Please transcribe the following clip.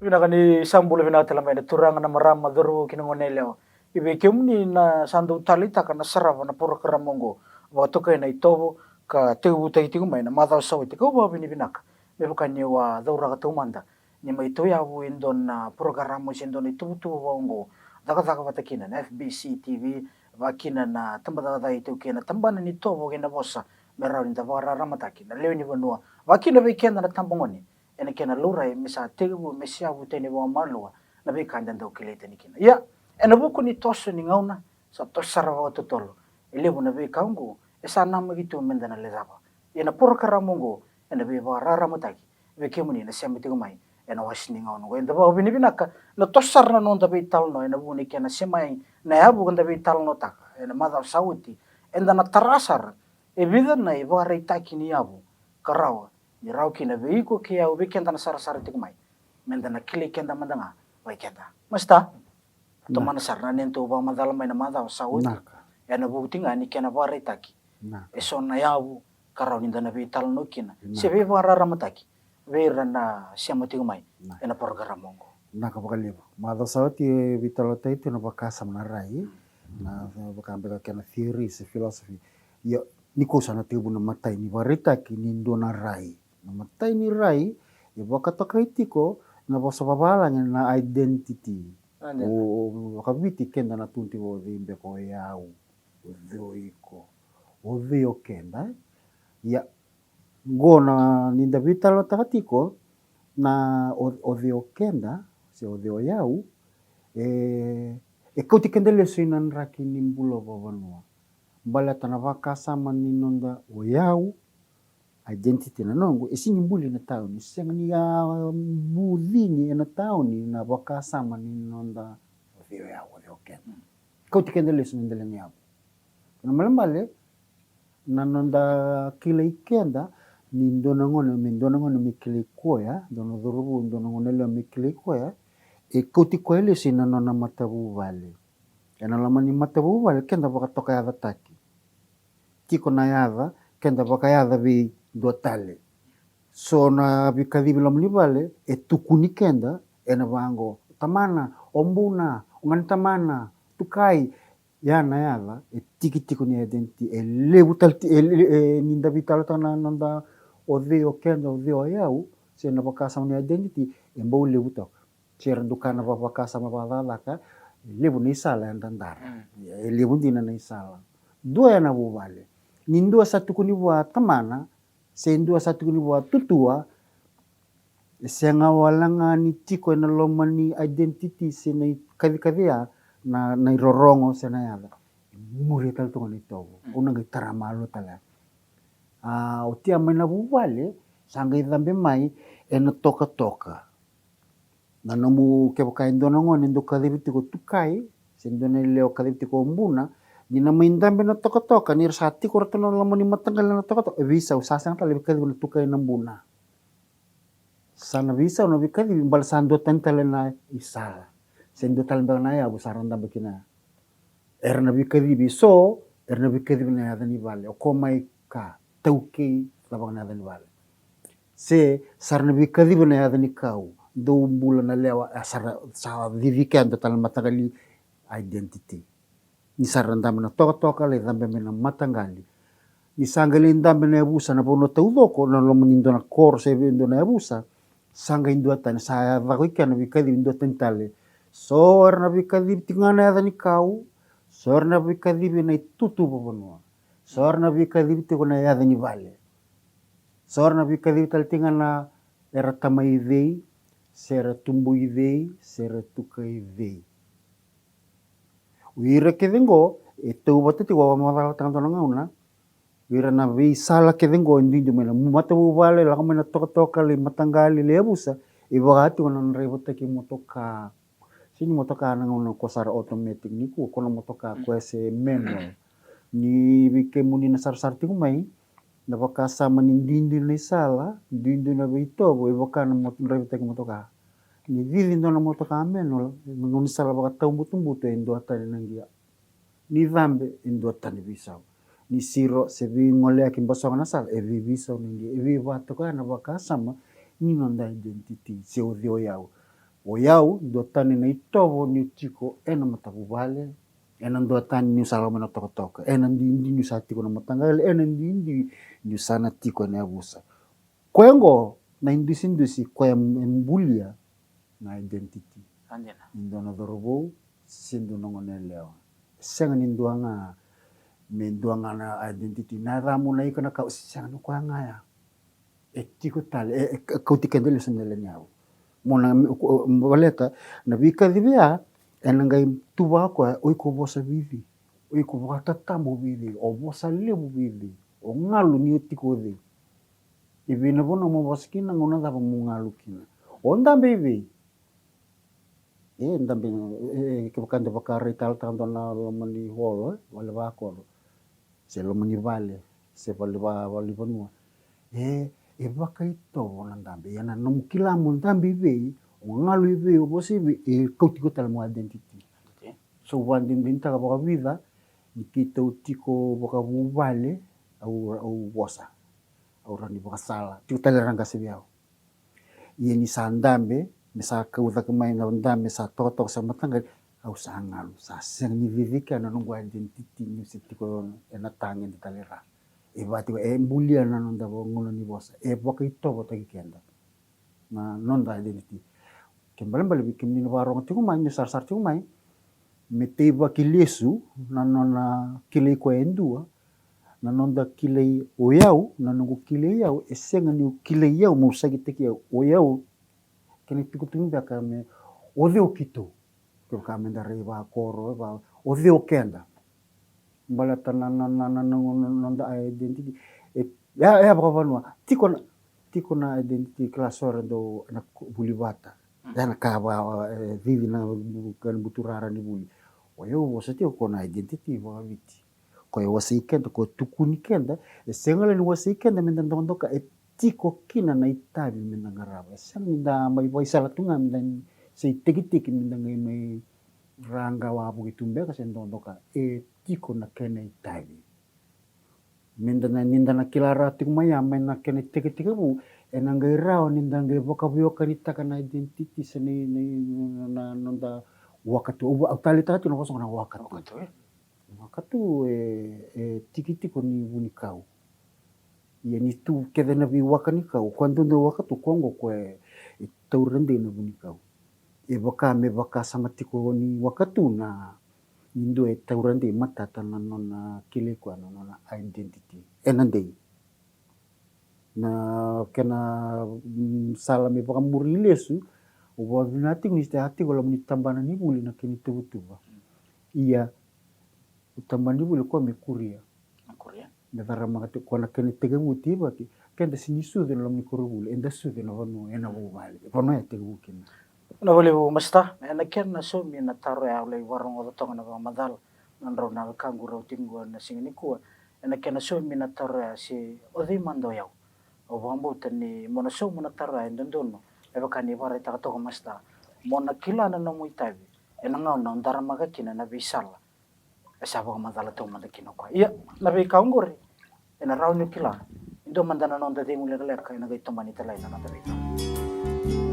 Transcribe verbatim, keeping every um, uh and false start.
Vinaka, ni sa bula vinaka tale mai na turaga, na marama, cauravou kei na goneyalewa. I vei kemuni na sa dau taleitaka na sarava na porokaramu oqo, vakatokai na iTovo, ka tekivutaki tiko mai na macawa sa oti, kau vakavinavinaka. Me vaka niu a cauraka taumada ni mai tauyavu e dua na porokaramu se dua na ituvatuva vaka oqo, cakacaka vata kina na F B C T V, vakakina na tabacakacaka iTaukei, na tabana ni tovo kei na vosa, me rawa ni da vakararamataki na lewe ni vanua, vakakina vei keda na tabagone, ena kena laurai me sa tekivu me seavu tani vakamalua na veika eda dau kilai tani kina. Ia, ena vuku ni toso ni gauna, sa toso sara vakatotolo. E levu na veika oqo e sa namaki tu meda na lecava. Ia na porokaramu oqo ena veivakararamataki vei kemuni na sema tiko mai ena wase ni gauna oqo. Eda vakavinavinaka na toso sara na noda veitalanoa ena vuku ni kena sema i na yavu ka da veitalanoataka ena macawa sa oti. Eda na tara sara e vica na ivakaraitaki ni yavu ka rawa ni rawa kina vei iko kei au, vei keda na sarasara tiko mai, meda na kilai keda mada ga vei keda. Masta, tomana sara na nedatou vakamacala mai na macawa sa oti. Naka. Ena vuku tiko ga ni kena vakaraitaki eso na yavu ka rawa ni da na veitalanoa kina se veivakararamataki vei ira na sema tiko mai ena porokaramu oqo. Naka vakalevu. Macawa sa oti e veitalanoataki tu na vakasama na rai, na vaka beka kena theory se philosophy. Io, nikua sa na tekivu na imatai ni vakaraitaki ni dua na rai. Na imatai ni rai e vakatokai tiko na vosa vavalagi na identity. O vakaviti keda na tukuni tiko o cei beka o yau, o cei o iko, o cei o keda. Ia, oqo na ni da veitalanoataka tiko na o cei o keda se o cei o yau, e kauti keda lesu ina draki ni bula vakavanua. Baleta na vakasama ni noda o yau, identity na noqu, e sega ni buli ena tauni, sega ni a bucini ena tauni na vakasama ni noda o cei o yau, o cei o keda. Kauti keda lesu na dela ni yavu. Na malemale na noda kilai keda ni dua na gone me dua na gone me kilai koya, dua na cauravou dua na goneyalewa me kilai koya, e kauti koya lesu ina nona matavuvale. Ena loma ni matavuvale keda vakatokayacataki. Tiko na yaca keda vakayaca vei dua tale. So na veikacivi loma ni vale e tukuni keda ena vaqo: tamana, o buna, o gane tamana, tukai. Ia na yaca e tiki tiko ni identity, e levu tale ti-, e, e, e, ni da veitalanoataka na noda o cei o keda, o cei o yau, se na vakasama ni identity, e bau levu toka. Se ra dau kaya na vakasama vakacakacaka, e levu na isala e dadara. E levu dina na isala. Dua ya na vuvale. Ni dua sa tukuni vua tamana, se dua sa tukuni vua tutua, e sega wale ga ni tiko ena loma ni identity se na ikacikaci ya na, na irorogo se na yaca. E muria tale toka na itovo. Au na qai tara malua tale. A, oti ya mai na vuvale, sa qai cabe mai ena tokatoka. Na nomu, kevaka e dua na gone dau kacivi tiko tukai, se dua na yalewa kacivi tiko buna, ni na mai dabe na tokatoka, ni ra sa tiko ratou na loma ni mataqali na tokatoka, e veisau, sa sega tale ni kacivi na tukai na buna. Sa na veisau na veikacivi, bale sa dua tani tale na isala. Se dua tale beka na yavu sa ra dabe kina. Era na veikacivi so, era na veikacivi na yaca ni vale. O ko mai ka, taukei, cava ga na yaca ni vale. Se sa ra na veikacivi na yaca ni kau, dou bula na lewa, e sa ra, sa cici keda tale na mataqali identity. Ni sa ra dabe na tokatoka, lai cabe mai na mataqali. Ni sa qai lai dabe na yavusa na vanua taucoko, na loma ni dua na koro se vei dua na yavusa, sa qai dua tani, sa yaco i kea na veikacivi dua tani tale. So era na veikacivi tiko ga na yaca ni kau, so era na veikacivi na itutu vakavanua. So era na veikacivi tiko na yaca ni vale. So era na veikacivi tale tiko ga na era tamai cei, se era tubu i cei, se era tukai cei. O ira kece oqo e tauvata tiko, au vakamacalataka dua na gauna. O ira na veisala kece oqo e duidui mai na matavuvale, lako mai na tokatoka, lai mataqali, lai yavusa, e vaka tiko na draivataki motoka. Sega ni motoka na gauna ko sa ra automatic nikua, ko na motoka ko e se manual. Ni vei kemuni na sarasara tiko mai, na vakasama ni duidui na isala, duidui na veitovo, e vaka na mot-, draivataki motoka. Ni cici dua na motoka manual, na gaunisala vakataubutubutu, e dua tani na gia. Ni cabe, e dua tani veisau. Ni siro se veigoleyaki basoga na sala, e veiveisau na gia, e veivatoka na vakasama ni noda identity, se o cei o yau. O yau duatani na itovo niu tiko ena matavuvale, ena duatani niu sa lako mai na tokatoka, ena duidui niu sa tiko na mataqali, ena duidui niu sa na tiko ena yavusa. Koya oqo na idusidusi koya e bulia na identity. Ni dua na cauravou se dua na gone yalewa. Sega ni dua ga me dua ga na identity. Na yacamu, na ika, na kau, sega ni koya ga ya. E tiko tale, e, e kauti keda lesu na lewe ni yau. Mo na baleta na veikacivi ya, ena qai tu vaka koya, o iko vosa vei cei, o iko vakatatabu vei cei, o vosa levu vei cei, o galu ni o tiko o cei. I vei na vanua mo vosa kina, gauna cava mo galu kina. O dabe i vei? E dabe, e, kevaka da vakarai tale taka dua na loma ni holo, e, vale vakoro, se loma ni vale, se vale va, vale vanua. E, e vakaitovo na dabe, ia na nomu kila mo dabe i vei, o galu i vei, o vosa i vei, e kauti iko tale mo identity. So vakadinadinataka vakavica ni keitou tiko vakavuvale, au, au vosa, au rawa ni vakasala, tiko tale ra qase vei au. Ia ni sa dabe, me sa kau cake mai na dabe, sa tokatoka, sa mataqali, au sa galu, sa sega ni cici kina na noqu identity niu se tiko ena tagede tale ra. E vaka tiko, e bulia na noda gauna ni vosa, e vakaitovo taki keda na noda identity. Ke balebale vei kemuni na vakarogo tiko mai, ni sarasara tiko mai, me teivaki lesu na nona kilai koya e dua, na noda kilai o yau, na noqu kilai yau, e sega niu kilai yau, meu sakitaki yau, o yau, kena itukutuku beka me, o cei o keitou, kevaka me da rai vakoro, e va, o cei o keda. Baleta na, na, na, na, na, na noda identity. E, ya, ya vakavanua. Tiko na, tiko na identity kila so era dau na vuli vata. Ya na ka va, e, cici na, ka na buturara ni vuli. O yau vosa tiko ko na identity vakaviti. Ko e wasei keda, ko e tukuni keda, e sega la ni wasei keda me da dokadoka, e tiko kina na itavi me da qarava. E sega ni da mai vaisala tu ga me da se itekiteki me da qai mai ra qawavaki tu beka se dokadoka. E tiko na kena itavi. Me da na, ni da na kila rawa tiko mai ya mai na kena itekitekivu, ena qai rawa ni da qai vakaveiwekanitaka na identity se na, na, na, na noda wakatu. Au, au taleitaka tu na vosa na wakatu. Wakatu, e? Wakatu e, e tiki tiko ni vunikau. Ia ni tu kece na veiwaka ni kau, ko a dodonu wakatu, ko oqo ko e, e taura dei na vunikau. E vaka me vakasama tiko ni wakatu na, ni dua e taura dei matata na nona kilai koya na nona identity. Ena dei. Na kena, mm, sala me vakamuri lesu, au vakavinavinaka tiko ni sa tiko loma ni tabana ni vuli na kena ituvatuva. Ia, tabana ni vuli koya me kuria. Me kuria. Me caramaka tiko koya na kena itekivu tivaki. Keda sega ni sucu ena loma ni koronivuli, eda sucu ena vanua, ena vuvale. Vanua e tekivu kina. Na vale vou masita, ena kena saumi na taro ya au lai vakarogoca toka na vakamacala na drau na wekaqu rau tiko qo ena siga nikua. Ena kena saumi na taro ya se o cei mada o yau. Au vakabauta ni mo na sauma na taro ya e dodonu. E vaka ni vakaraitaka toka masita. Mo na kila na nomu itavi. Ena gauna o daramaka kina na veisala e sa vakamacala taumada kina o koya. Ia, na veika oqori ena rawa ni kila. E dua mada na noda cegu lekaleka ena qai tomani tale na noda veika.